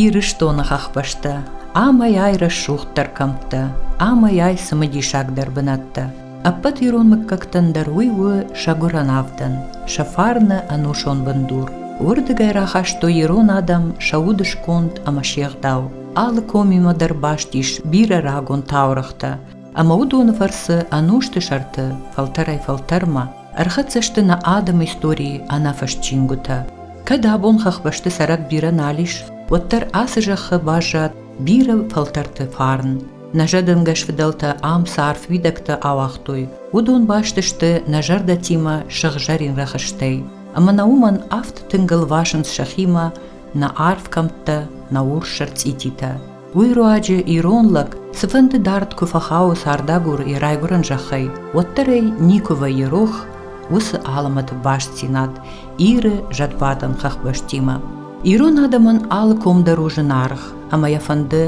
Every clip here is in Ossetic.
Ирыстоны хӕхбӕстӕ, амӕй-ай рӕсугъддӕр кӕмттӕ, амӕй-ай цымыдисагдӕр бынӕттӕ. Ӕппӕт ирон мыггӕгтӕн дӕр уый у сӕ гуырӕн авдӕн, сӕ фарны ӕнусон бындур. Уырдыгӕй рахастой ирон адӕм сӕ удысконд ӕмӕ се гъдау. Алы комимӕ дӕр баст ис бирӕ рагон таурӕгътӕ, ӕмӕ уыдоны фӕрцы ӕнусты сӕрты фӕлтӕрӕй-фӕлтӕрмӕ ӕрхӕццӕ сты нӕ адӕмы историйы ӕнӕфыст чингуытӕ. Кӕд абон хӕхбӕсты цӕрӕг бирӕ нал ис, уӕддӕр ацы зӕххы баззад бирӕ фӕлтӕрты фарн. Нӕ зӕдӕнгӕс фыдӕлтӕ ам цы арф уидӕгтӕ ауагътой, уыдон баст сты нӕ зӕрдӕтимӕ сыгъзӕрин рӕхыстӕй, ӕмӕ нӕ уымӕн афтӕ тынг ӕлвасынц сӕхимӕ нӕ арф кӕмттӕ, нӕ урссӕр цъититӕ. Уый руаджы ирон лӕг цыфӕнды дард куы фӕхауы цардагур йӕ райгуырӕн зӕххӕй, уӕддӕр ӕй никуы вӕййы рох уыцы алӕмӕты бастдзинад Иры зӕдбадӕн хӕхбӕстимӕ. Ирон адӕмӕн алы ком дӕр у зынаргъ, ӕмӕ йӕ фӕнды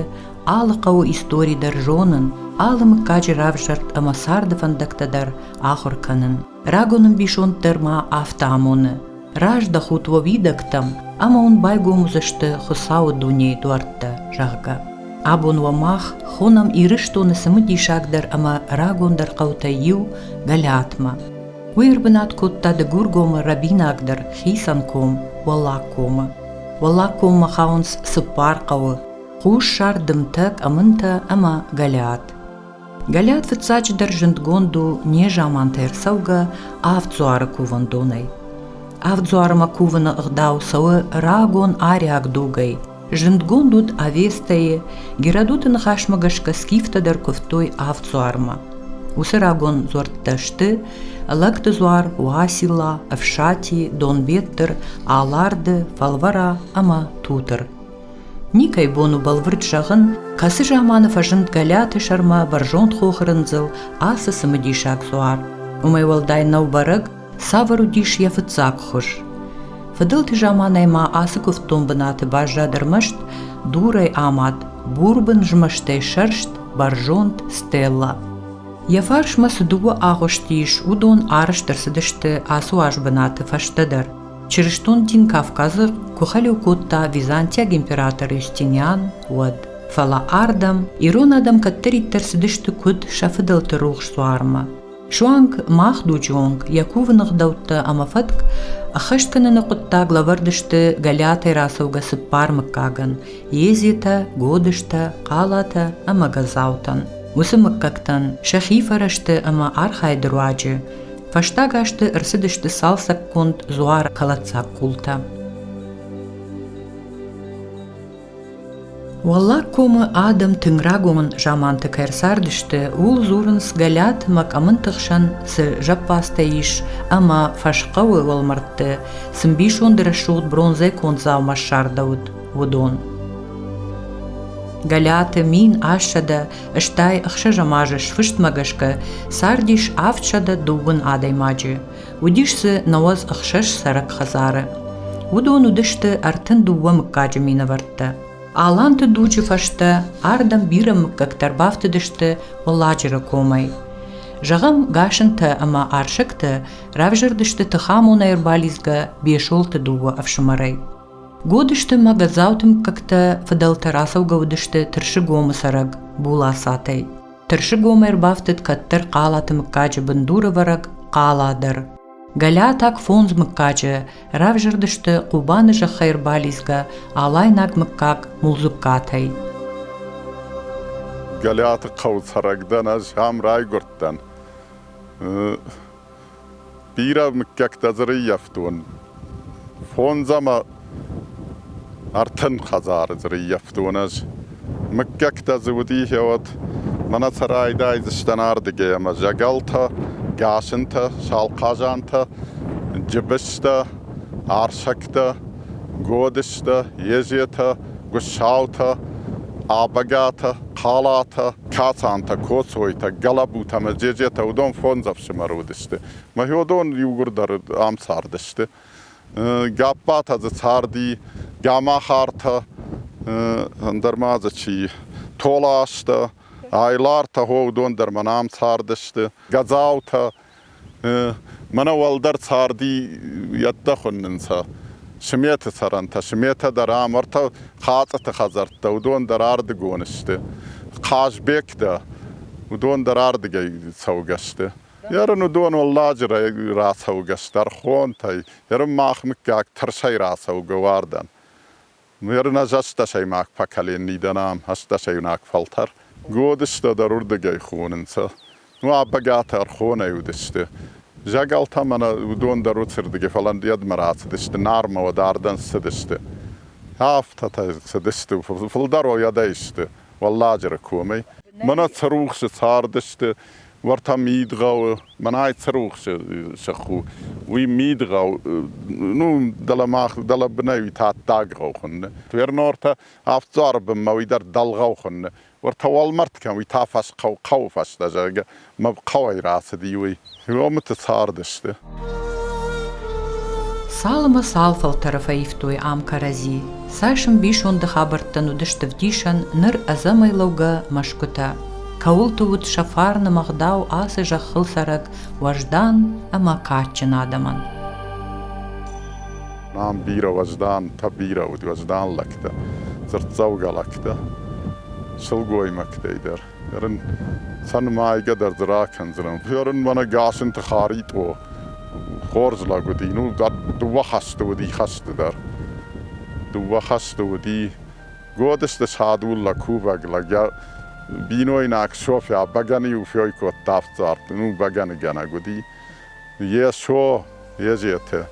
алы хъӕуы истори дӕр зонын, алы мыггаджы равзӕрд ӕмӕ царды фӕндӕгтӕ дӕр ахуыр кӕнын. Рагон ӕмбисонд дӕр ма афтӕ амоны: раздӕхут уӕ уидӕгтӕм ӕмӕ уын байгом уыдзысты Хуыцауы дунейы дуӕрттӕ, зӕгъгӕ. Абон уӕ мах хонӕм Ирыстоны цымыдисагдӕр ӕмӕ рагондӕр хъӕутӕй иу Гӕлиатмӕ. Уый ӕрбынат кодта Дыгургомы рӕбинагдӕр хицӕн ком Уӕллагкомы. Уӕллагкоммӕ хауынц цыппар хъӕуы: Хуссар, Дымтӕ, Къӕмынтӕ ӕмӕ Гӕлиат. Гӕлиат фыццаджыдӕр зындгонд у незамантӕй ӕрцӕугӕ Авд дзуары кувӕндонӕй. Авд дзуармӕ кувыны ӕгъдау цӕуы рагон ариаг дугӕй. Зындгонд уыд Авестӕйы, Геродоты ныхасмӕ гӕсгӕ скифтӕ дӕр куывтой авд дзуармӕ. Уыцы рагон дзуӕрттӕ сты Лӕгты дзуар, Уацилла, Ӕфсати, Донбеттыр, Аларды, Фӕлвӕра ӕмӕ Тутыр. Никӕй бон у бӕлвырд зӕгъын, кӕцы заманы фӕзынд Гӕлиаты сӕрмӕ бӕрзонд хохы рындзыл ацы цымыдисаг дзуар. Уымӕй уӕлдай нӕу бӕрӕг, цавӕр уыдис йӕ фыццаг хуыз. Фыдӕлты заманӕй ма ацы куывддон бынаты баззад ӕрмӕст дурӕй амад, бурбын змӕстӕй сӕрст бӕрзонд стелла. Йӕ фарсмӕ цы дыууӕ агъуысты ис, уыдон арӕзт ӕрцыдысты ацы уаз бынаты фӕстӕдӕр. Чырыстон дин Кавказы куы хӕлиу кодта византиаг император Юстиниан, уӕд. Фӕлӕ ардӕм ирон адӕм кӕддӕриддӕр цыдысты куыд сӕ фыдӕлты рухс дзуармӕ. Суанг мах дуджы онг йӕ кувыны гъдӕуттӕ ӕмӕ фӕтк ӕххӕст кӕныны хъуыддаг лӕвӕрд сты Гӕлиатӕй рацӕугӕ цыппар мыггагӕн – Езетӕ, Годызтӕ, Хъалатӕ ӕмӕ Гӕззаутӕн. Уыцы мыггӕгтӕн сӕхи фӕрӕзты ӕмӕ архайды руаджы фӕстаг азты ӕрцыдысты цалцӕггонд дзуары кӕлӕддзаг къултӕ. Уӕллаг комы адӕм тынг рагон заманты кӕй ӕрцардысты, ууыл дзурынц Гӕлиат ӕмӕ Къӕмынты хсӕн цы зӕппадзтӕ ис ӕмӕ фӕсхъӕуы уӕлмӕрдты цы мбисонды рӕсугъд бронзӕй конд дзаума ссардӕуыд, уыдон. Гӕлиаты 1866 азы сфыстмӕ гӕсгӕ цардис 720 адӕймаджы, уыдис дзы 96 цӕрӕг хӕдзары. Уыдон уыдысты 32 мыггаджы минӕвӕрттӕ. Аланты дуджы фӕстӕ ардӕм бирӕ мыггӕгтӕ ӕрбафтыдысты Уӕлладжыры комӕй. Зӕгъӕм, Гасынтӕ ӕмӕ Арсӕгтӕ равзӕрдысты тыхамонӕй ӕрбалидзгӕ Бесолты дыууӕ ӕфсымӕрӕй. Годысты ӕмӕ Гӕдзауты мыггӕгтӕ фыдӕлтӕ рацӕугӕ уыдысты Тырсыгомы цӕрӕг Булацатӕй. Тырсыгомӕй ӕрбафтыд кӕддӕр Хъалаты мыггаджы бындурӕвӕрӕг Хъала дӕр. Гӕлиатаг фондз мыггаджы равзӕрдысты Хъубаны зӕххӕй ӕрбалидзгӕ алайнаг мыггаг Мулдзугкатӕй. Гӕлиаты хъӕуы цӕрӕг дӕн ӕз, ам райгуырдтӕн. Бирӕ мыггӕгтӕ дзы рыййӕфтон. Фондз ӕмӕ ӕртын хӕдзары дзы рыййӕфтон ӕз. Мыггӕгтӕ дзы уыди гъеуӕд мӕнӕ сӕ райдайдзыстӕн ардыгӕй ӕмӕ зӕгӕлтӕ, гасынтӕ, салхъазантӕ, джыбызтӕ, арсӕгтӕ, годызтӕ, езетӕ, гуыссаутӕ, абӕгатӕ, хъалатӕ, Кацантӕ, Коцойтӕ, Гӕлӕбутӕ ӕмӕ Джеджетӕ уыдон фондз ӕфсымӕры уыдысты. Мӕ уыдон иугуырдӕр ам цардысты. Гаппатӕ дзы царди, Гамахартӕ, ӕндӕр ма дзы чи, Толастӕ, Айлартӕ, хо, уыдон дӕр мӕнӕ ам цардысты, Гӕдзаутӕ, Мӕнӕ уӕлдӕр царди йедтӕ хуыннынцӕ. Сыметы цӕрӕнтӕ, Сыметӕ дӕр ам, ӕртӕ Хацъыты хӕдзӕрттӕ, уыдон дӕр ардыгон сты. Хъазбегтӕ, уыдон дӕр ардыгӕй цӕугӕ сты. Ерын уыдон Уӕлладжырӕй рацӕугӕ сты, Ӕрхонтӕй, ерын мах мыггаг Тырсӕй рацӕугӕ уардӕн. Ерын ӕз ӕстдӕсӕймаг поколени дӕн ам, ӕстдӕсӕйнаг фӕлтӕр. Годыстӕ дӕр уырдыгӕй хонынц. Ну, Абӕгатӕ Ӕрхонӕй уыдысты. Зӕгӕлтӕ мӕнӕ уыдон дӕр уыцырдыгӕй, фӕлӕ йедмӕ рацыдысты, Нармӕ уӕд ардӕм цыдысты. Афтӕтӕ цыдысты, фылдӕр уӕдӕй сты Уӕлладжыры комӕй. Мӕнӕ Цырухсы цардысты, уӕртӕ Мидгъӕуы, мӕнӕ Цырухсы сых у, уый Мидгъӕу, ну, дӕлӕ мах, дӕлӕ бынӕй уый та Ӕддаггъӕу хуынны. Вернортӕ Авддзуары бынмӕ уый дӕр Дӕлгъӕу хуынны. Уӕртӕ уӕлмӕрд кӕм, уый та фӕсхъӕу, хъӕуы фӕстӕ, зӕгъгӕ, мӕ хъӕуӕй рацыди уый. Иомыты цардысты. Цал ӕмӕ цал фӕлтӕры фӕивтой ам кӕрӕдзи, цас ӕмбисонды хабӕрттӕн уыдысты вдисӕн ныр ӕдзӕмӕй лӕугӕ мӕсгуытӕ, кӕуылты уыд сӕ фарны ӕгъдау ацы зӕххыл цӕрӕг уӕздан ӕмӕ кадджын адӕмӕн. Ам бирӕ уӕздантӕ, бирӕ уыд уӕздан лӕгтӕ, дзырддзӕугӕ лӕгтӕ, сылгоймӕгтӕй дӕр. Ерын сӕ нымайгӕ дӕр дзы ракӕндзынӕн. Ерын мӕнӕ Гасынты Харитъо хорз лӕг уыди. Ну, дыууӕ хӕсты уыди хӕсты дӕр. Дыууӕ хӕсты уыди. Годысты Садуллӕ кувӕг лӕг, йӕ бинойнаг Софья бӕгӕны-иу фёй кодта ӕфцӕрд, ну, бӕгӕныгӕнӕг уыди. Йесо, Езеты.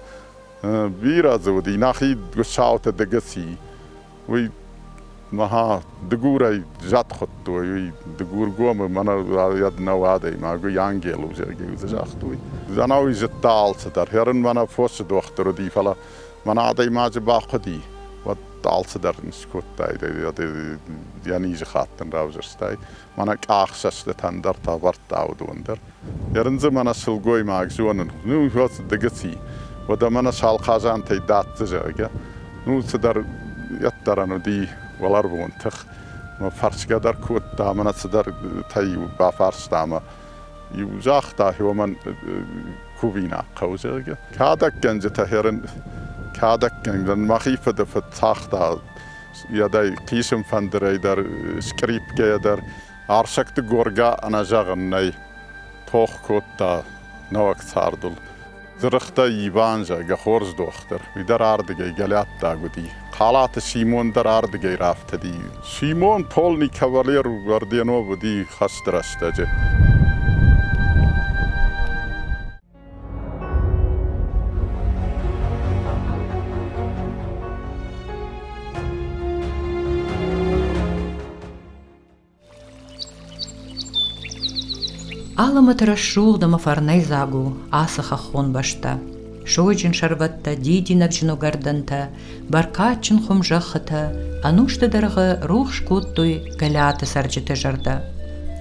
Бирӕ дзы уыди, нӕхи Гуыссауты Дыгыци. Уый мӕхӕ Дыгурӕй зӕд хуыдтой, уый Дыгургомы мӕнӕ йӕд нӕу адӕймаг, уый ангел у, зӕгъгӕ, дзы загътой. Ӕнӕуый зыдта алцыдӕр. Хӕрын мӕнӕ фосы дохтыр уыди, фӕлӕ мӕнӕ адӕймаджы бахъуыди, уӕд алцыдӕр ын скодтаид, йӕ низы хатт ын равзӕрстаид. Мӕнӕ къахсӕстытӕн дӕр та вӕрдта уыдон дӕр. Ерындзы мӕнӕ сылгоймаг зонын, ну, вот дыгыци, уӕдӕ мӕнӕ Салхъазантӕй дӕтты, зӕгъгӕ. Ну, цыдӕр ӕддӕрӕн уыди уӕларвон тых. Мӕ фӕрсгӕ дӕр кодта, мӕнӕ цыдӕртӕ-иу бафарста ӕмӕ иу загъта, уымӕн кувинаг хъӕуы, зӕгъгӕ. Кадӕггӕнджытӕ хӕрын кадӕггӕнгӕн мӕхи фыды фыд цагъта йӕдӕй хъисын фӕндырӕй дӕр, скърипкӕйӕ дӕр. Арсӕгты горгӕ ӕнӕзӕгъын нӕй, тох кодта нӕуӕг цардыл. Дзырыхтӕ Иван, зӕгъгӕ, хорз дохтыр, уый дӕр ардыгӕй гӕлиаттаг уыди. Халаты Симон дӕр ардыгӕй рафтыди. Симон полный кавалер Орденов уыди хӕсты рӕстӕджы. Алӕмӕты рӕсугъд ӕмӕ фӕрнӕйдзаг у ацы хӕххон бӕстӕ. Сойджын сӕрвӕттӕ, дидинӕгджын уыгӕрдӕнтӕ, бӕркадджын хуымзӕххытӕ ӕнусты дӕргъы рухс кодтой Гӕлиаты цӕрджыты зӕрдӕ.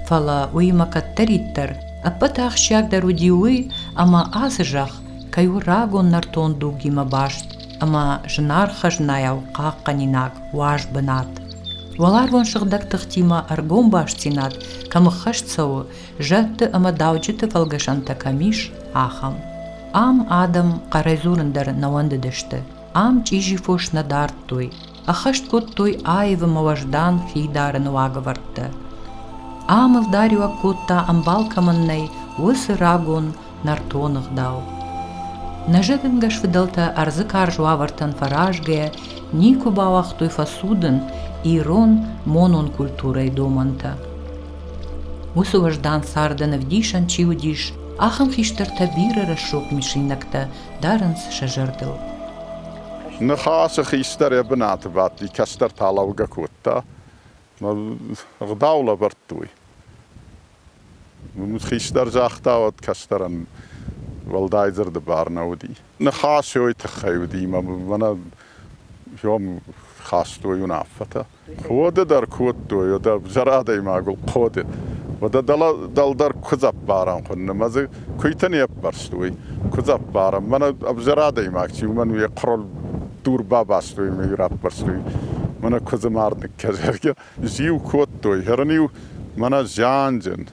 Фӕлӕ уыимӕ кӕддӕриддӕр ӕппӕты ахсджиагдӕр уыди уый, ӕмӕ ацы зӕхх кӕй у рагон нӕртон дугимӕ баст ӕмӕ зынаргъ хӕзнайау хъахъхъӕнинаг уаз бынат. Уӕларвон сыгъдӕг тыхтимӕ ӕргом бастдзинад кӕм ӕххӕст цӕуы, зӕдты ӕмӕ дауджыты фӕлгӕсӕнтӕ кӕм ис, ахӕм. Ам адӕм хъӕрӕй дзурын дӕр нӕ уӕндыдысты, ам чъизи фос нӕ дардтой, ӕххӕст кодтой аив ӕмӕ уӕздан хидарыны уагӕвӕрдтӕ. Ам ӕлдариуӕг кодта ӕмбал кӕмӕн нӕй, уыцы рагон нӕртон ӕгъдау. Нӕ зӕгӕнгӕс фыдӕлтӕ ӕрдзы карз уавӕртӕн фӕразгӕйӕ никуы бауагътой фӕцудын ирон монон культурӕйы домӕнтӕ. Уыцы уӕздан цардӕн ӕвдисӕн чи уыдис, ахӕм хистӕртӕ бирӕ рӕсугъд мысинӕгтӕ дарынц сӕ зӕрдыл. Ныхасы хистӕр йӕ бынаты бадти, кӕстӕр та лӕугӕ кодта. Ӕгъдау лӕвӕрдтой. Хистӕр загъта, уӕд кӕстӕрӕн уӕлдай дзырды бар нӕ уыди. Ныхас уый тыххӕй уыди, мӕнӕ уым хастой уынаффӕтӕ. Хъоды дӕр кодтой, уӕдӕ ӕвзӕр адӕймагыл хъоды. Уӕдӕ дӕлдӕр куыдзӕппарӕн хуынны, мӕ дзы куыйтӕ не ппӕрстой. Куыдзӕппарӕн, мӕнӕ ӕвзӕр адӕймаг чи, уымӕн йӕ хъуырыл дур бабастой ӕмӕ йӕ раппӕрстой. Мӕнӕ куыдзы мард ныккӕ, Зиу кодтой, хӕрын-иу мӕнӕ зианджын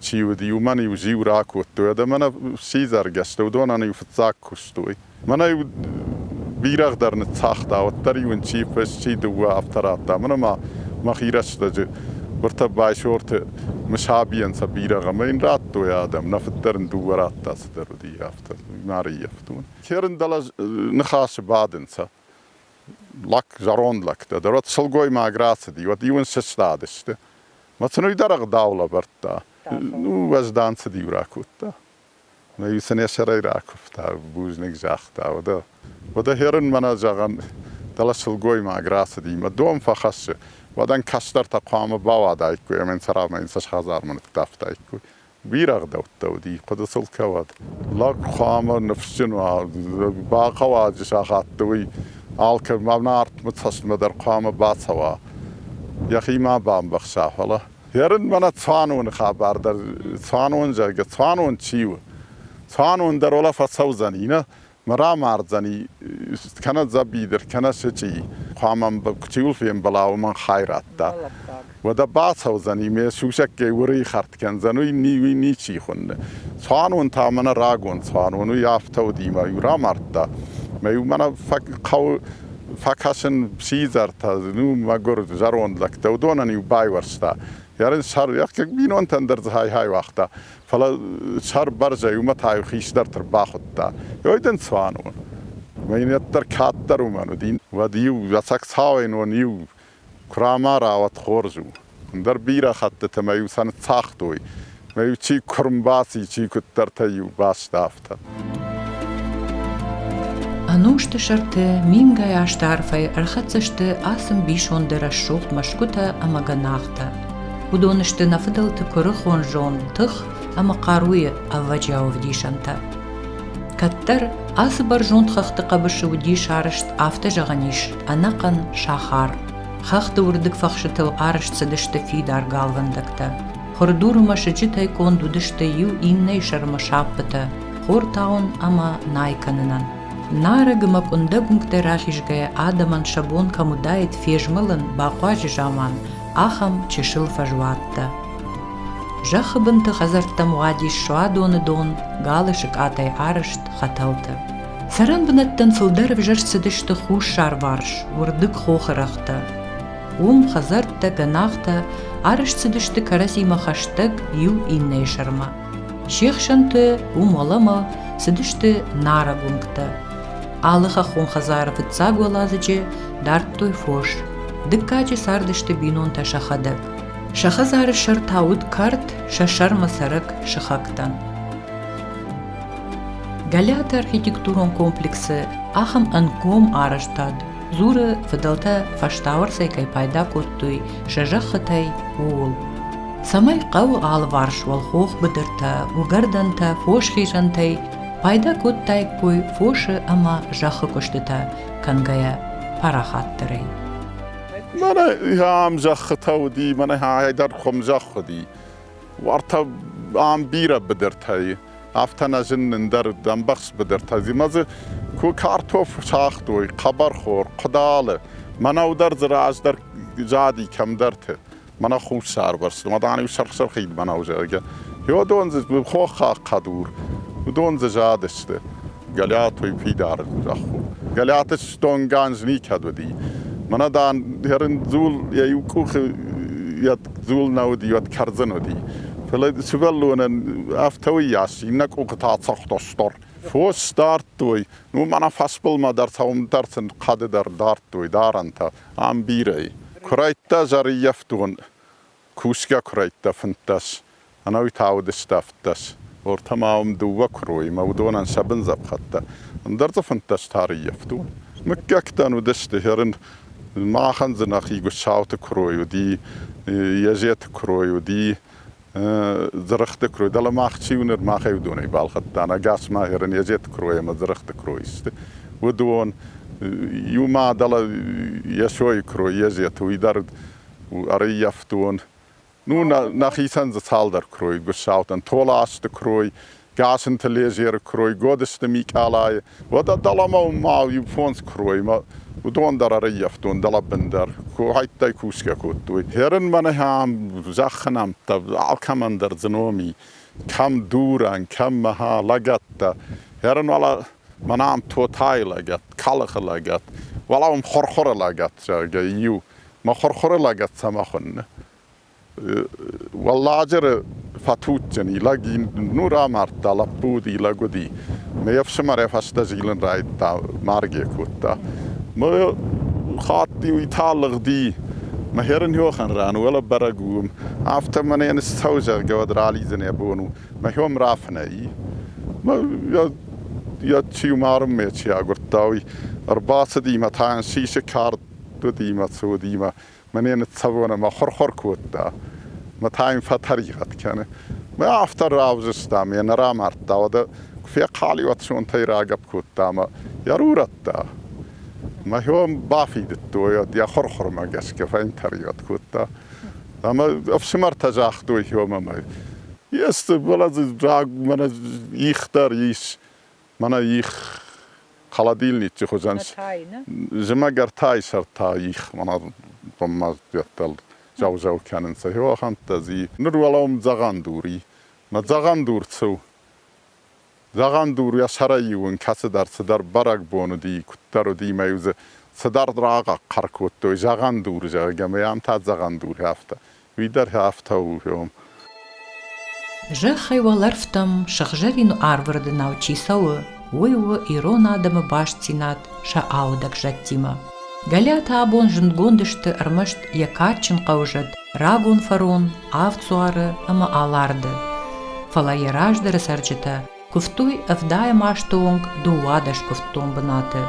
чи уыди, уымӕн-иу зиу ракодтой. Уӕдӕ мӕнӕ сидзӕргӕстӕ, уыдонӕн-иу фыццаг куыстой. Мӕнӕ-иу Бирӕгъ дӕр ныццагъта, уӕддӕр-иу ын чи фыс, чи дыууӕ, афтӕ радта. Мӕнӕ ма мӕхи рӕстӕджы уӕртӕ Байсорты Мысабийӕн сӕ бирӕгъ ӕмӕ йын радтой адӕм. Нӕ фыд дӕр ын дыууӕ радта, цыдӕр уыди, афтӕ. Ма рыййӕфтон. Керын дӕлӕ ныхасы бадынц. Лӕг, зӕронд лӕгтӕ дӕр. Уӕд сылгоймаг рацыди, уӕд иу ын сыстадысты. Мӕ сын уый дӕр ӕгъдау лӕвӕрдта. Ну, уӕздан цыд-иу ракодта. Мӕ-иу сын йӕ сӕрӕй ракуывта, бузныг загъта. Уӕдӕ, уӕдӕ хӕрын мӕнӕ зӕгъӕн, дӕлӕ сылгоймаг рацыди мӕ дон фӕхӕссы, уӕд ӕн кӕстӕртӕ хъуамӕ бауадаиккой ӕмӕ йын сӕ размӕ йын сӕ хӕдзармӕ ныддавтаиккой. Бирӕ ӕгъдӕуттӕ уыди, хъуыды сыл кӕуӕд. Лӕг хъуамӕ ныфсджын уа, бахъӕуаджы сахатты уый алкӕмӕ артмӕ цӕстмӕ дӕр хъуамӕ бацӕуа, йӕхи ма бамбӕхса, фӕлӕ Ерын мӕнӕ цуаноны хабар дӕр, цуанон, зӕгъгӕ, цуанон чи у? Цуанон дӕр уӕлӕ фӕцӕудзӕни, нӕ? Мӕ рамардзӕни кӕнӕ дзӕбидыр, кӕнӕ сычъи. Хъуамӕ чиуыл фембӕла, уымӕн хай радта. Уӕдӕ бацӕудзӕни, ме сусӕггай уырыйы хӕрд кӕндзӕн, уый, уый ничи хуынны. Цуанон та мӕнӕ рагон цуанон, уый афтӕ уыди мӕ иу рамардта. Мӕ-иу мӕнӕ хъӕуы фӕкӕсын сидзӕртӕ, ну, мӕгуыр зӕронд лӕгтӕ, уыдонӕн-иу байуӕрста. Йӕ рын сӕр, йӕ бинонтӕн дӕр дзы хай-хай уагъта, фӕлӕ сӕр бӕрзӕй, уымӕ та-иу хистӕрты рбахуыдта. Ой дын цуанон. Мӕ йын уӕддӕр кӕддӕр уымӕн уыди. Уӕд-иу ӕцӕг цауӕйнон иу куы рамара, уӕд хорз у. Ӕндӕр бирӕ хӕттыты мӕ-иу сӕ ныццагътой. Мӕ-иу чи куырм баци, чи куыддӕртӕ-иу бацыд афтӕ. Ӕнусты сӕрты мингай азты арфӕй ӕрхӕццӕ сты ацы ӕмбисонды рӕсугъд мӕсгуытӕ ӕмӕ гӕнахтӕ. Уыдон сты нӕ фыдӕлты куырыхон зонд, тых ӕмӕ хъаруйы ӕвӕджиау ӕвдисӕнтӕ. Кӕддӕр ацы бӕрзонд хӕхты хъӕбысы уыдис арӕзт, афтӕ зӕгъӕн ис, ӕнӕхъӕн сахар. Хӕхты уырдыг фӕхсытыл арӕзт цыдысты фидар галвӕндӕгтӕ. Хуырдуры мӕсыджытӕй конд уыдысты иу иннӕйы сӕрмӕ саппытӕ, хортауын ӕмӕ най кӕнынӕн. Нарӕг ӕмӕ къуындӕг уынгтӕй рахизгӕйӕ адӕмӕн сӕ бон кӕм уыдаид фезмӕлын бахъуаджы заман, ахӕм чысыл фӕзуӕттӕ. Зӕххы бынты хӕдзӕрттӕм уадис суадоны дон, галы сыкъатӕй арӕзт хӕтӕлтӕ. Цӕрӕн бынӕттӕн фылдӕр ӕвзӕрст цыдысты хуссарварс, уырдыг хохы рӕгътӕ. Уым хӕдзӕрттӕ, гӕнахтӕ арӕзт цыдысты кӕрӕдзимӕ хӕстӕг иу иннӕйы сӕрмӕ. Се хсӕнты уым уӕлӕмӕ цыдысты нарӕг уынгтӕ. Алы хӕххон хӕдзары фыццаг уӕладзыджы дардтой фос, дыккаджы цардысты бинонтӕ сӕхӕдӕг. Сӕ хӕдзары сӕр та уыд кӕрт сӕ сӕрмӕ цӕрӕг сыхӕгтӕн. Гӕлиаты архитектурон комплексы ахӕм ӕнгом арӕзтад дзуры, фыдӕлтӕ фӕстауӕрцӕй кӕй пайда кодтой сӕ зӕххытӕй, ууыл. Цӕмӕй хъӕуы алыварс уӕлхох быдыртӕ, уыгӕрдӕнтӕ, фосхизӕнтӕй пайда кодтаиккой фосы ӕмӕ зӕххы куыстытӕ кӕнгӕйӕ парахатдӕрӕй. Мӕнӕ ам зӕххытӕ уыди, мӕнӕ айдӕр хуымзӕхх уыди. Уартӕ ам бирӕ быдыртӕ и. Афтӕ нӕ зыннын дӕр ӕмбӕхст быдыртӕ. Ӕмӕ дзы куы картоф сагътой, хъӕбӕрхор, хъуыдалы, мӕнӕу дӕр дзы раздӕр зади кӕмдӕрты. Мӕнӕ хуссарвӕрсты, мӕ дан-иу сырх-сырхид мӕнӕу, зӕгъгӕ. Уыдон дзы хохаг хъӕдур, уыдон дзы задысты. Гӕлиатой фидар зӕхх у. Гӕлиаты стонгӕнз никӕд уыди. Мӕнӕ дан хӕрын дзул йӕ иу къухы йӕ дзул нӕ уыди, уӕд кӕрдзын уыди. Фӕлӕ сывӕллонӕн афтӕ уыйас, иннӕ къухы та цӕхтӕ стор. Фос дардтой, ну мӕнӕ фӕсбылмӕ дӕр цӕуын дӕр сын хъӕды дӕр дардтой дарӕнтӕ, ам бирӕ и. Куырӕйттӕ зӕрыййӕфтон, кусгӕ куырӕйттӕ 15, ӕнӕуи та уыдысты 17. Ортӕ ма уым дыууӕ куыройы мӕ уыдонӕн сӕ бындзӕфхӕдтӕ. Ӕндӕр дзы 15 та ӕрыййӕфтон. Мыггӕгтӕн уыдысты, хӕрын махӕн дзы нӕхи Гуыссауты куырой уыди, Езеты куырой уыди, Дзырыхты куырой. Дӕлӕ мах чи у ныр, махӕй уыдонӕй балхӕдтан. Ӕгас ма хӕрын Езеты куырой ӕмӕ Дзырыхты куырой сты. Уыдон иу ма дӕлӕ Есойы куырой, Езеты, уый дӕр ӕрыййӕфтон. Ну, нӕхицӕн дзы цалдӕр куырой Гуыссаутӕн. Толасты куырой, Гасынты Лезеры куырой, Годысты Микъалайы. Уӕдӕ дӕлӕмӕ ма иу фондз куыроймӕ уыдон дӕр ӕрӕййӕфтон дӕлӕ бын дӕр. Хӕйттӕй кусгӕ кодтой. Хӕрын мӕнӕ ам зӕххы нӕмттӕ алкӕмӕн дӕр дзы ном и. Кӕм дурӕн, кӕм мӕхӕ лӕгӕттӕ. Хӕрын уал Мӕнӕ ам Тотайы лӕгӕт, Калыхы лӕгӕт, уӕлӕ уым Хурхуры лӕгӕт, зӕгъгӕ, иу. Мӕ Хурхуры лӕгӕт цӕмӕ хуынны? Уӕлладжыры фӕтуджджын и лӕг ну рамардта, лӕппу уыди, лӕг уыди. Ме ӕфсымӕр йӕ фӕстӕ зилын райдыдта, маргӕ кодта. Мӕ хатт-иу уый та лыгъди. Мӕ хӕрын хохӕн ран, уӕлӕ бӕрӕг у. Афтӕ мӕнӕ ныссӕуы, зӕгъгӕ, уӕд ралидзын йӕ бон у. Мӕ хом рафынӕй и. Мӕ йӕ чи марынмӕ чи агуырдта, уый ӕрбацыди мӕ та йын сисы кард уыди мӕ цы уыди мӕ мӕнӕ ныццӕвон ӕмӕ хуыр-хуыр кодта. Мӕ та йын фӕтӕригъӕд кӕны. Мӕ афтӕ равзӕрста, мӕ нӕ рамардта, уӕдӕ куы фехъал и, уӕд сонтӕй рагӕпп кодта ӕмӕ йӕ рурӕдта. Мӕ хион бафидыдтой, йӕ хуыр-хуырмӕ гӕсгӕ фӕтӕригъӕд кодта. Ӕмӕ ӕфсымӕртӕ загътой хиомӕ мӕ, Есты, фӕлӕ дзы раг мӕнӕ их дӕр ис, мӕнӕ их холодильниччы хуызӕн. Зымӕг ӕртӕйы сӕр та их мӕнӕ бонмӕ зӕу-зӕу кӕнынц. Ахӕмттӕ дзы ныр уӕлӕ уым дзӕгъӕндур и. Мӕ дзӕгъӕндур цы у? Дзӕгъӕндур йӕ сӕрӕй-иу ын кӕцыдӕр цыдӕр бӕрӕгбон уыди, куыддӕр уыди, ӕмӕ-иу дзы цыдӕр рагъхъӕр кодтой, дзӕгъӕндур, зӕгъгӕ, ӕмӕ ам та дзӕгъӕндур афтӕ. Уый дӕр афтӕ у. Зӕххӕй уӕлӕрвтӕм сыгъзӕрин арвырдынау чи цӕуы, уый у ирон адӕмы бастдзинад сӕ аудӕг зӕдтимӕ. Гӕлиатӕ абон зындгонд сты ӕрмӕст йӕ кадджын хъӕузӕд рагон фарон, Авддзуары ӕмӕ Аларды. Фӕлӕ йӕ раздӕры цӕрджытӕ куывтой ӕвдайӕм азты онг 12 куывддон бынаты.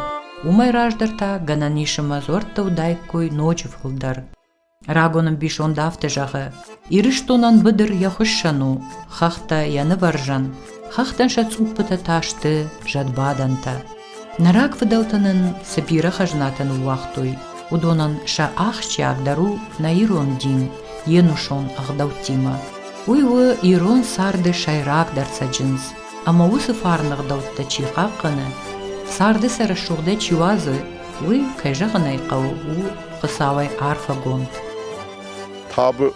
Уымӕй раздӕр та гӕнӕн ис ӕмӕ дзуӕрттӕ уыдаиккой ноджы фылдӕр. Рагон ӕмбисонд афтӕ зӕгъы: Ирыстонӕн быдыр йӕ хуыссӕн у, хӕхтӕ йӕ нывӕрзӕн, хӕхтӕн сӕ цъуппытӕ та сты зӕдбадӕнтӕ. Нӕ рагфыдӕлтӕ нын цы бирӕ хӕзнатӕ ныууагътой, уыдонӕн сӕ ахсджиагдӕр у нӕ ирон дин йе нусон ӕгъдӕуттимӕ. Уый у ирон царды сӕйрагдӕр цӕджындз, ӕмӕ уыцы фарны ӕгъдӕуттӕ чи хъахъхъӕны, царды сӕ рӕсугъдӕй чи уадзы, уый, кӕй зӕгъын ӕй хъӕуы, у Хуыцауӕй арфӕгонд. Табы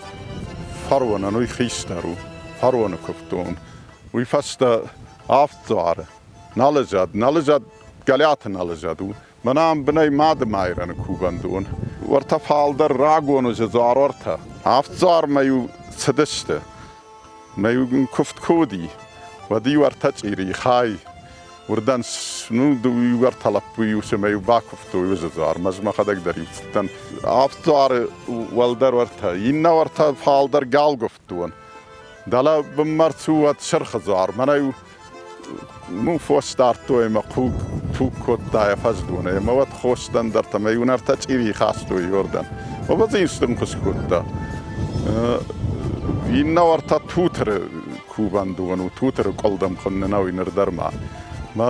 фаронӕн уый хистӕр у, фароны куывддон. Уый фӕстӕ авд дзуары. Нӕлызӕд, нӕлызӕд, Гӕлиаты нӕлызӕд у. Мӕнӕ ам бынӕй Мады Майрӕны кувӕндон. Уӕртӕ фалдӕр рагон уыдзы дзуар уӕртӕ. Авд дзуармӕ-иу цыдысты. Мӕ-иу куывд куы уыди, уӕд-иу ӕртӕ чъирийы хай уырдӕм ну, иу ӕртӕ лӕппуйы ӕмӕ-иу бакуывтой уыцы дзуармӕ. Ӕз мӕхӕдӕг дӕр-иу цыдтӕн. Авд дзуары уӕлдӕр уӕртӕ, иннӕ уӕртӕ фалдӕр галгуывдтон. Дӕлӕ бынмӕ рцу уӕд Сырхы дзуар. Мӕнӕ-иу ну, фос дардтой ӕмӕ хъуг туг кодта йӕ фӕздонӕй ӕмӕ уӕд хостӕн дӕр ӕмӕ иу ӕртӕ чъирийы хастой иордӕн. Ӕвӕдза стыр кодта. Иннӕ уӕртӕ Тутыры кувӕндон у, Тутыры къуылдым хуынны нӕу ныр дӕр ма. Мӕ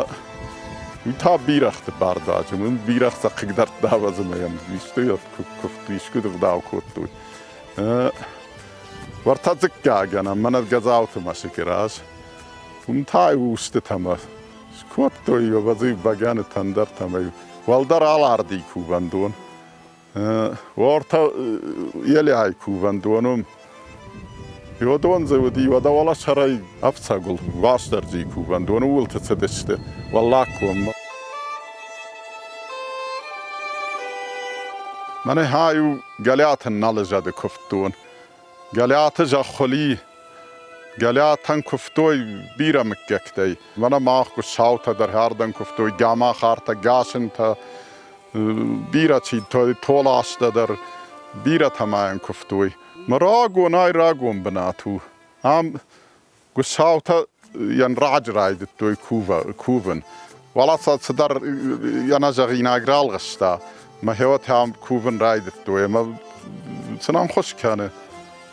уый та бирӕгъты бардуаджы, уым бирӕгъ сӕ хъыгдардта ӕвӕдза ӕмӕ йӕм исты куывд искуы ӕгъдау кодтой. Уӕртӕ дзыккагӕн мӕнӕ Гӕдзауты мӕсыгы раз. Уым та устытӕ мӕ скодтой, ӕвӕдзи бӕгӕны тӕндӕртӕ мӕ уӕлдӕр Алардыйы кувӕндон. Уӕртӕ Елиайы кувӕндон уым. Уыдон дзы уыди, уӕдӕ уӕлӕ сӕрӕй ӕфцӕгыл Уастырджийы кувӕндон ууылты цыдысты Уӕллагкоммӕ. Мӕнӕ хай у Гӕлиаты Налызӕды куывддон. Гӕлиаты зӕххуыли Гӕлиатӕн куывтой бирӕ мыггӕгтӕй. Мӕнӕ мах Гуыссаутӕ дӕр хӕрдӕн куывтой, Гамахартӕ, Гасынтӕ, бирӕ чи Толастӕ дӕр, бирӕтӕ ма йын куывтой. Мӕ рагонӕй рагон бынат у. Ам Гуыссаутӕ йӕн раджы райдыдтой кувын. Уӕлӕ сӕ цыдӕр ӕнӕзӕгъинаг ралгъыста. Мӕ хеуатӕ ам кувын райдыдтой ӕмӕ сын ӕххуыс кӕны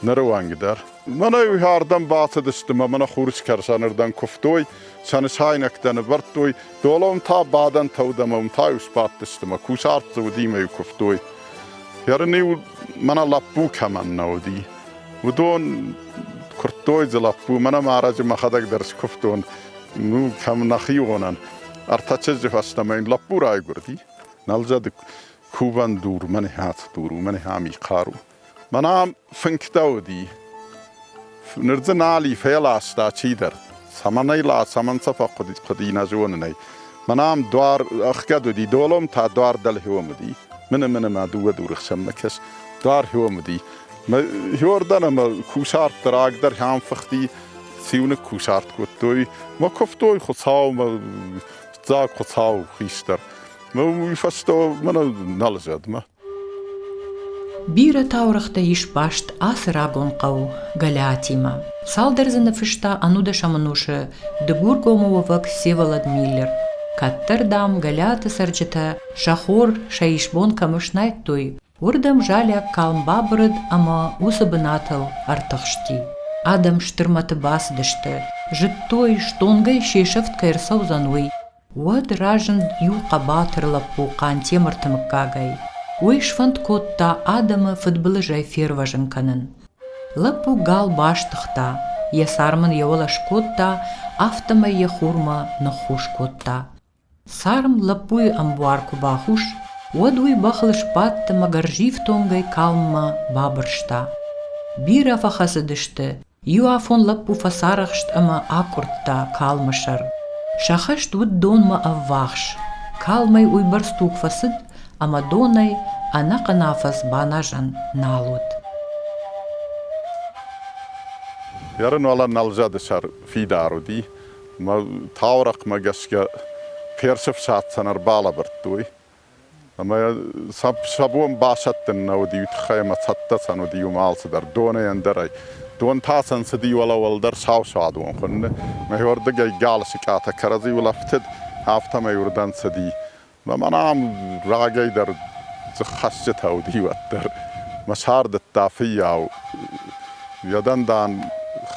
ныры онг дӕр. Мӕнӕ ардӕм бацыдысты мӕ мӕнӕ хурскӕсӕнырдӕм куывтой, сӕ нысайнӕгтӕ нывӕрдтой, долон та бадӕнтӕ уыд ӕмӕ уым та-иу сбадтысты мӕ кусарт дзы уыди мӕ-иу куывтой. Ерын-иу мӕнӕ лӕппу кӕмӕн нӕ уыди, уыдон куырдтой дзы лӕппу, мӕнӕ ма ӕрӕджы мӕхӕдӕг дӕр скуывтон, ну, кӕм нӕхионӕн. Ӕртӕ чызджы фӕстӕмӕ йын лӕппу райгуырди. Нӕлзӕды кувӕн дур, мӕнӕ ацы дур у, мӕнӕ ам и хъару. Мӕнӕ ам фынгтӕ уыди. Ныр дзы нал и, феласта чидӕр. Цӕмӕн ӕй ла, цӕмӕн сӕ фӕхъуыди, нӕ зонын ӕй. Мӕнӕ ам дуар ӕхгӕд уыди, долом та дуар дӕлхиом уыди. Мыны мыны ма дыууӕ дуры хсӕнмӕ кӕс. Дуар хиом уыди. Иордан ӕмӕ кусарт дӕр аг дӕр хӕм фыхти, циу ныккусарт кодтой. Мӕ куывтой Хуыцаумӕ, фыццаг Хуыцау хистӕр. Мӕ уый фӕстӕ мӕнӕ нал зӕдмӕ. Бирӕ таурӕгътӕ ис баст ацы рагон хъӕу Гӕлиатимӕ. Цалдӕр дзы ныффыста ӕнудӕсӕм ӕнусы Дыгургомы уӕвӕг Всеволод Миллер. Кӕддӕр, дам, Гӕлиаты цӕрджытӕ сӕ хор, сӕ исбон кӕм ӕфснайдтой, уырдӕм залиаг калм бабырыд ӕмӕ уыцы бынатыл ӕртыхсти. Адӕм стыр мӕты бацыдысты, зыдтой, стонгӕй се сӕфт кӕй ӕрцӕудзӕн, уый. Уӕд разынд иу хъӕбатыр лӕппу Хъантемырты мыггагӕй. Уый сфӕнд кодта адӕмы фыдбылызӕй фервӕзын кӕнын. Лӕппу гал бастыгъта, йӕ царм ын йӕ уӕлӕ скодта, афтӕмӕй йӕ хурмӕ ныххус кодта. Царм лӕппуйы ӕмбуар куы бахус, уӕд уый бӕхыл сбадт ӕмӕ гӕрзифтонгӕй калммӕ бабырста. Бирӕ фӕхӕцыдысты, Иу афон лӕппу фӕцарӕхст ӕмӕ акъуырдта калмы сӕр. Сӕ хӕст уыд донмӕ ӕввахс. Калмӕй уыйбӕрц туг фӕцыд, ӕмӕ донӕй ӕнӕхъӕн афӕдз баназӕн нал уыд. Ерын уӕлӕ нӕлзӕды сӕр фидар уыди. Мӕ таурӕхъмӕ гӕсгӕ Персы фсадцӕн ӕрбалӕбырдтой. Ӕмӕ сӕ бон басӕттын нӕ уыди, уый тыххӕй ӕмӕ цӕттӕ сӕн уыди уым алцыдӕр, донӕй ӕндӕрӕй. Дон та сӕн цыди уӕлӕ уӕлдӕр сау суадон хуынны. Мӕ уырдыгӕй галы сыкъатӕ кӕрӕдзиуыл ӕфтыд, афтӕмӕй уырдӕм цыди. Мӕ мӕнӕ ам рагӕй дӕр дзыххӕсджытӕ уыди уӕддӕр. Мӕ сардыдта фыййау. Йӕ дӕндан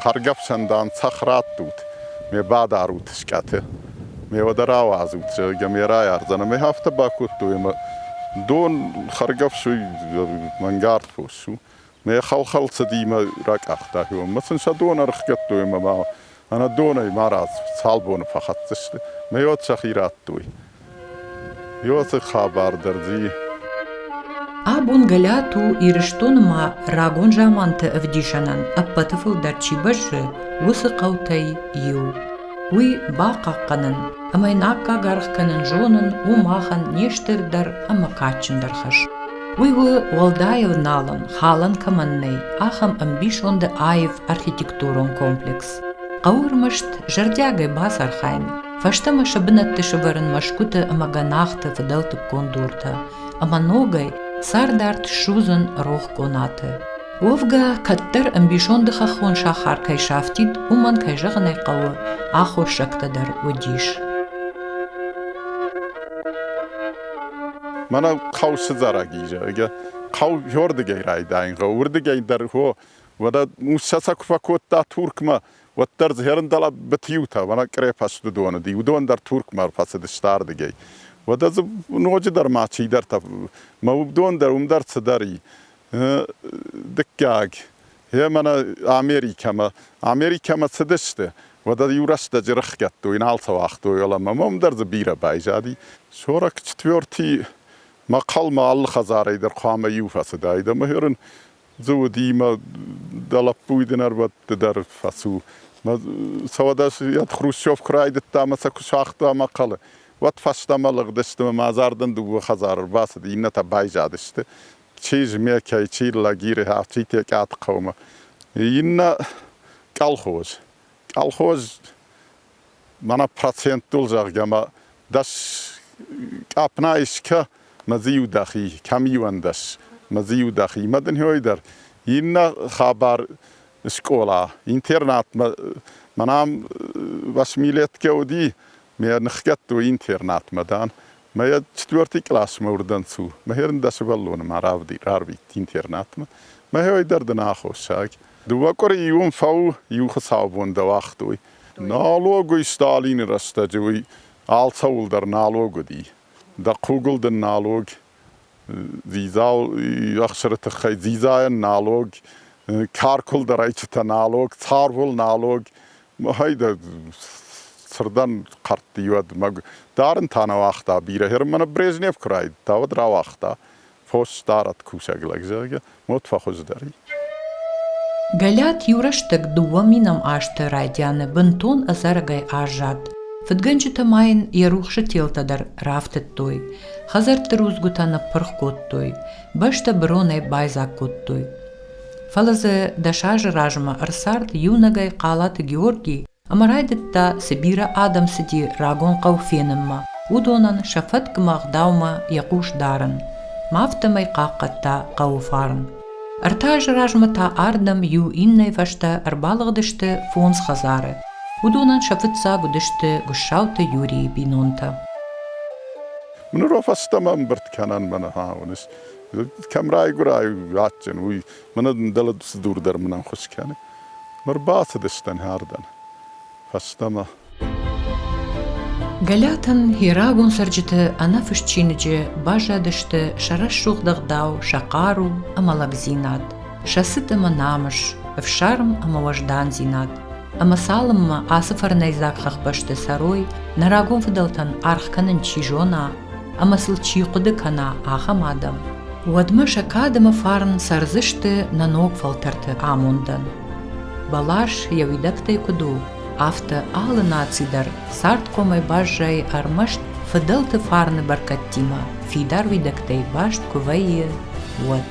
хӕргӕфсӕн дӕн цӕхх раттут, ме бадарут скъӕты, ме уӕдӕ рауадзут, зӕгъгӕ, ме райардзӕн. Ӕмӕ афтӕ бакодтой, ӕмӕ дон хӕргӕфс уый мӕнгард фос у. Ме хӕл-хӕл цыди мӕ ракъахта хион. Мӕ сын сӕ дон ӕрыхгӕдтой ӕмӕ ма ӕнӕ донӕй марадз, цал боны фӕхӕццӕ сты. Мӕ уӕд сӕхи радтой. Ёцы хабар дӕр дзи. Абон Гӕлиат у Ирыстоны ма рагон заманты ӕвдисӕнӕн ӕппӕты фылдӕр чи бӕззы, уыцы хъӕутӕй иу. Уый бахъахъхъӕнын ӕмӕ йын аккаг аргъ кӕнын зонын у махӕн не стырдӕр ӕмӕ кадджындӕр хӕс. Уый у уӕлдай ӕвналӕн, халӕн кӕмӕн нӕй, ахӕм ӕмбисонды аив архитектурон комплекс. Хъӕуы ӕрмӕст зӕрдиагӕй бацархайын, фӕстӕмӕ сӕ бынӕтты сӕвӕрын мӕсгуыты ӕмӕ гӕнахты фыдӕлтыккон дуртӕ ӕмӕ ногӕй цардарт ссудзын рох къонаты. Уӕвгӕ, кӕддӕр ӕмбисонды хӕххон сахар кӕй сафтид, уымӕн, кӕй зӕгъын ӕй хъӕуы, аххосӕгтӕ дӕр уыдис. Мӕнӕ хъӕу сыдзӕрӕг и, зӕгъгӕ, хъӕу уырдыгӕй райдайын хъӕуы, уырдыгӕй дӕр хо, уӕдӕ Муссӕ сӕ куы фӕкодта Туркмӕ, уӕддӕр дзы хӕрындӕлӕ бытиутӕ, мӕнӕ крепость уыдон уыди, уыдон дӕр Туркмӕ ӕрфӕцыдысты ардыгӕй. Уӕдӕ дзы ноджыдӕр ма чидӕртӕ, мӕ уыдон дӕр уым дӕр цыдӕр и. Дыккаг, гъе мӕнӕ Америкӕмӕ. Америкӕмӕ цыдысты, уӕдӕ иу рӕстӕджы рыхгӕдтой, нал сӕ уагътой уӕлӕмӕ. Уым дӕр дзы бирӕ байзади. 44-ы мӕхъхъӕлмӕ алы хӕдзарӕй дӕр хъуамӕ иу фӕцыдаид ӕмӕ хӕрын дзы уыди мӕ дӕ лӕппуйы дын ӕрбадты дӕр фӕцу. Мӕ сӕуӕдӕс Хрущев куы райдыдта ӕмӕ сӕ куы сагъта мӕхъхъӕлы, уӕд фӕстӕмӕ лыгъдысты ӕмӕ ма зардӕн дыууӕ хӕдзары ӕрбацыд, иннӕтӕ байзадысты. Чи Змекӕй, чи Лагиры, чи Текъаты хъӕумӕ. Иннӕ колхоз. Колхоз мӕнӕ проценттыл, зӕгъгӕ, мӕ дӕс къапна искӕ, мӕ дзы иу дӕхи, кӕм иуӕндӕс, мӕ дзы иу дӕхи, мӕ дын хёй дӕр. Иннӕ хабар скъола, интернатмӕ, мӕнӕ ам восьмилеткӕ уыди, ме ныхгӕдтой интернатмӕ, дан. Мӕ йӕ четвертый къласмӕ уырдӕм цу. Мӕ херын дӕ сывӕллоны ма рарвит интернатмӕ. Мӕ хёй дӕр дын аххосаг. Дыууӕ къуырийы уым фӕу, иу хуыцаубон дӕ уагътой. Налог уый Сталины рӕстӕджы уый алцӕуыл дӕр налог уыди. Дӕ хъугыл дын налог, дзидза ӕхсыры тыххӕй дзидзайӕн налог, каркуыл дӕр ӕйчытӕ налог, царвыл налог. Хайда цырдӕн хъӕртти уӕд дарын та нӕ уагъта бирӕ. Мӕнӕ Брежнев куы райдыдта, уӕд рауагъта. Фос дарӕт кусӕг лӕг, зӕгъгӕ, мод фӕхуыздӕр и. Гӕлиат иу рӕстӕг дыууӕ минӕм азты райдианы бынтон ӕдзӕрӕгӕй аззад. Фыдгӕнджытӕ ма йын йӕ рухсы телтӕ дӕр рафтыдтой, хӕдзӕртты рудзгуытӕ ныппырх кодтой, бӕстӕ быронӕй байдзаг кодтой. Фӕлӕ дзы дӕс азы размӕ ӕрцард иунӕгӕй Хъалаты Георгий ӕмӕ райдыдта, цы бирӕ адӕм цыди рагон хъӕу фенынмӕ, уыдонӕн сӕ фӕткмӕ ӕгъдаумӕ йӕ хъус дарын. Ма афтӕмӕй хъахъхъӕдта хъӕуы фарн. Ӕртӕ азы размӕ та ардӕм иу иннӕйы фӕстӕ ӕрбалыгъдысты фондз хӕдзары. Уыдонӕн сӕ фыццаг уыдысты Гуыссауты Юрийы бинонтӕ. Ныр фӕстӕмӕ ӕмбырд кӕнӕн мӕнӕ уыныс, кӕм райгуырай адджын, уый мӕнӕ дӕлӕ дур дӕр мын ӕххуыс кӕны. Ныр бацыдыстӕн ардӕм фӕстӕмӕ. Галиатӕн йӕ рагон цӕрджыты ӕнӕфыст чиныджы баззадысты сӕ рӕсугъд ӕгъдау, сӕ хъару ӕмӕ лӕгдзинад, сӕ цыт ӕмӕ намыс, ӕфсарм ӕмӕ уӕздандзинад. Ӕмӕ цалынмӕ ацы фӕрнӕйдзаг хӕхбӕсты цӕрой, нӕ рагон фыдӕлтӕн аргъ кӕнын чи зона ӕмӕ сыл чи хъуыды кӕна, ахӕм адӕм, уӕдмӕ сӕ кад ӕмӕ фарн цӕрдзысты нӕ ног фӕлтӕрты амондӕн. Бӕлас йӕ уидӕгтӕй куыд у, афтӕ алы наци дӕр цардхъомӕй баззайы ӕрмӕст фыдӕлты фарны бӕркӕдтимӕ фидар уидӕгтӕй баст куы вӕййы, уӕд.